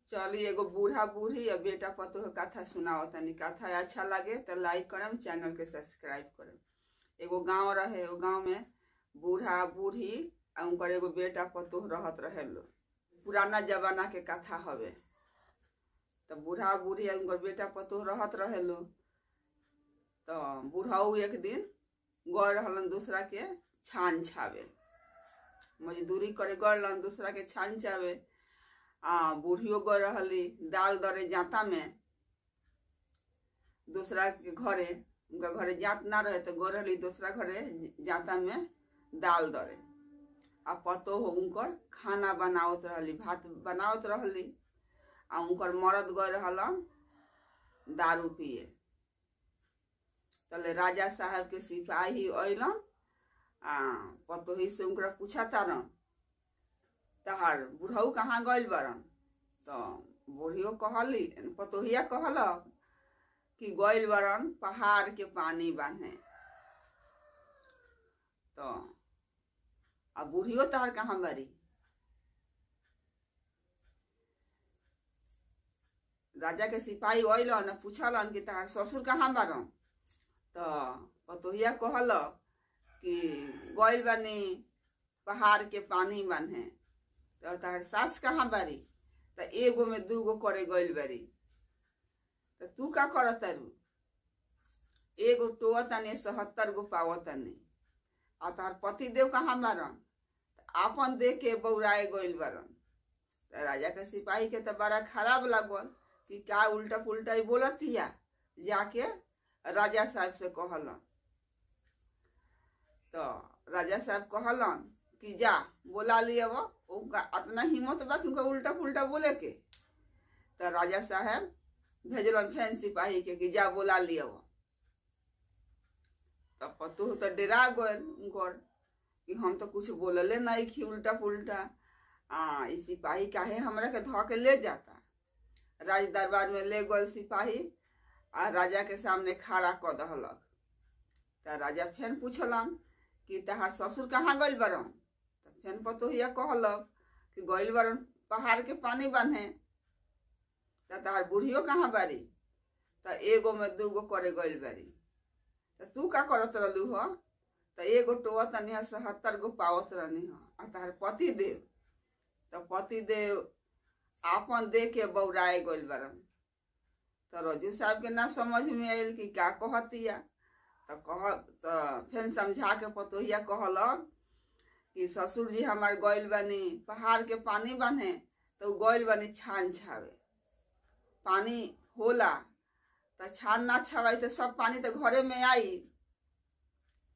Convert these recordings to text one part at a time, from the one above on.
चली एगो बूढ़ा बूढ़ी या बेटा पतोह कथा सुनाओ तनी। कथा अच्छा लगे तो लाइक करम, चैनल के सब्सक्राइब करम। एगो गांव रहे, वो गांव में बूढ़ा बूढ़ी आ उनकर एगो बेटा पतोह रहत रहे लो। पुराना जमाना के कथा हवे। तो बूढ़ा बूढ़ी उनकर बेटा पतोह रहत रहे लो। तो बूढ़ाऊ एक दिन गए रहलन दूसरा के छान छावे, मजदूरी करे गए रहलन दूसरा के छान छावे। आ बूढ़ियो गए रहली दाल दरे जाता में दूसरा के घरे, उनका घरे जात ना रहे तो गए रहली दूसरा घरे जाता में दाल दरे। आ पतोह उनकर खाना बनावत रहली, भात बनावत रहली। आ उनकर मरद गए रहलन दारू पिए। तले राजा साहब के सिपाही अइलन आ पतोही से उनकरा पूछा तारन, तहार बुढ़ऊ कहाँ गइल बारन? तो बूढ़ियो कहली, पतोहिया कहलक कि गइल बारन पहाड़ के पानी बांधे। तो आ बूढ़ियो तहार कहाँ बारी? राजा के सिपाही अइलन पूछलन कि तहार ससुर कहाँ बारन? तो पतोहिया कहलक कि गइल बानी पहाड़ के पानी बांधे। तो तहार सास कहाँ बारी? तो एगो में दूगो करे गइल बारी। तो तू का करतारू? एगो टोअतानी 70 गो पावतानी। आ तहार पति देव कहाँ बारन? आपन दे के बौराए गइल बारन। तो राजा के सिपाही के तो बड़ा खराब लागल कि का उल्टा पुल्टा बोलतिया। जाके राजा साहब से कहलन। तो राजा साहब कहलन कि जा बोला लिया, वो उनका इतना हिम्मत बा कि उनका उल्टा पुल्टा बोले के। तो राजा साहब भेजलन फेन सिपाही के कि जा बोला लिया। तो पतोह तो डरा गइल उनकर कि हम तो कुछ बोलले नहीं कि उल्टा पुल्टा, आ ई सिपाही काहे हमरा के धो के ले जाता। राज दरबार में ले गल सिपाही आ राजा के सामने खड़ा क दहलक। तो राजा फेन पूछलन कि तहार ससुर कहाँ गइल बारन? तो फेन पतोहिया कहलक कि गइल बारन पहाड़ के पानी बांधे। तो तहार बूढ़ियो कहाँ बारी? तो एगो में दूगो करे गइल बारी। तो तू का करत रहलू हो? तो एगो टोअतनी 70 गो पावत रहनी हो। आ तहार पति देव? तो पति देव आपन दे के बौराए गइल बारन। तो रजू साहब के ना समझ में आयल कि का कहतिया। तो कह तो फेन समझा के पतोहिया कहलक कि ससुर जी हमार गइल बानी पहाड़ के पानी बांधे, तो गइल बानी छान छावे। पानी होला तो छान ना छावाई तो सब पानी तो घरे में आई।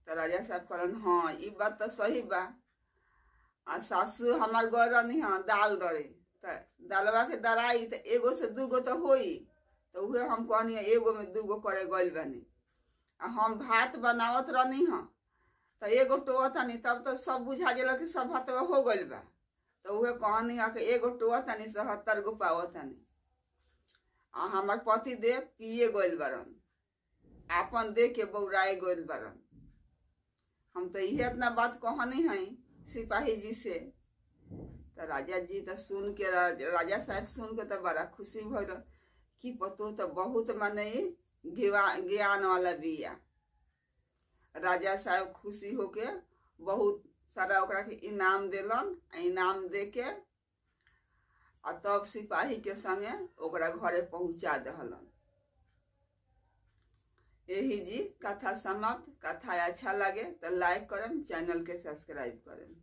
तो राजा साहब कहलन हाँ ई बात तो सही बा। आ सासू हमार गइल रहनी हाँ दाल दरे, तो दालवा के दराई तो एगो से दूगो तो होई। तो उहे हम कहनी एगो में दूगो करे गइल बानी। आ हम भात बनावत रहनी हाँ तो एगो टोअतनी तब तो सब बुझा गेल कि सब भातवा हो गइल बा। तो उहे कहनी है कि एगो टोअतनी 70 गो पावतनी। आ हमार पति देव पिए गइल बारन, आपन दे के बौराए गइल बारन। हम तो इहे इतना बात कहनी है सिपाही जी से। तो राजा जी तो सुन के, राजा साहब सुन के तो बड़ा खुशी भइल कि पतो तो बहुत माने ज्ञान वाला बिया। राजा साहब खुशी होके बहुत सारा ओकरा के इनाम देलन। इनाम दे के आ तब सिपाही के संगे ओकरा घरे पहुंचा दहलन। यही जी कथा समाप्त। कथा अच्छा लगे तो लाइक करम, चैनल के सब्सक्राइब करम।